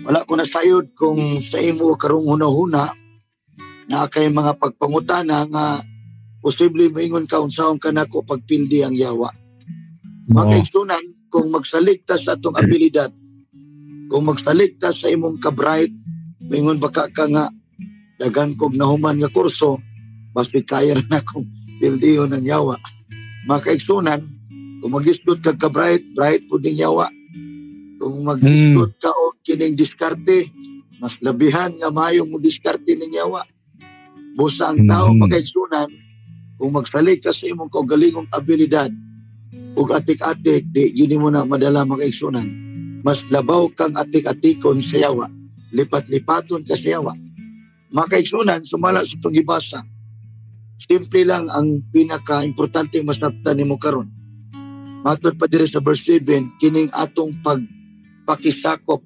Wala ko nasayod kung sa imo karong hunahuna na kay mga pagpangutana nga posible moingon ka, unsaon ka nako pagpildi ang yawa? Mga kaigsunan, kung magsalig ta sa atong abilidad, kung magsalig ta sa imong ka-bright, moingon baka ka nga daghan kog nahuman nga kurso, basta kaya na akong pildihon ang yawa. Mga kaigsunan, kung magisgot ka ka-bright, bright pud ning yawa. Kung magisgot ka og kining diskarte, mas labihan nga maayo mo diskarte ning yawa. Busa ang tao, mga kaigsunan, kung magsalig ka sa imong kaugalingong abilidad ug atik-atik, di gyud mo na madala, mga kaigsunan. Mas labaw kang atik-atikon sa yawa. Lipat-lipaton ka sa yawa. Mga kaigsunan, sumala sa itong gibasa. Simple lang ang pinaka-importante masabtan nimo karon. Matod pa diri sa verse 7, kining atong pagpakisakop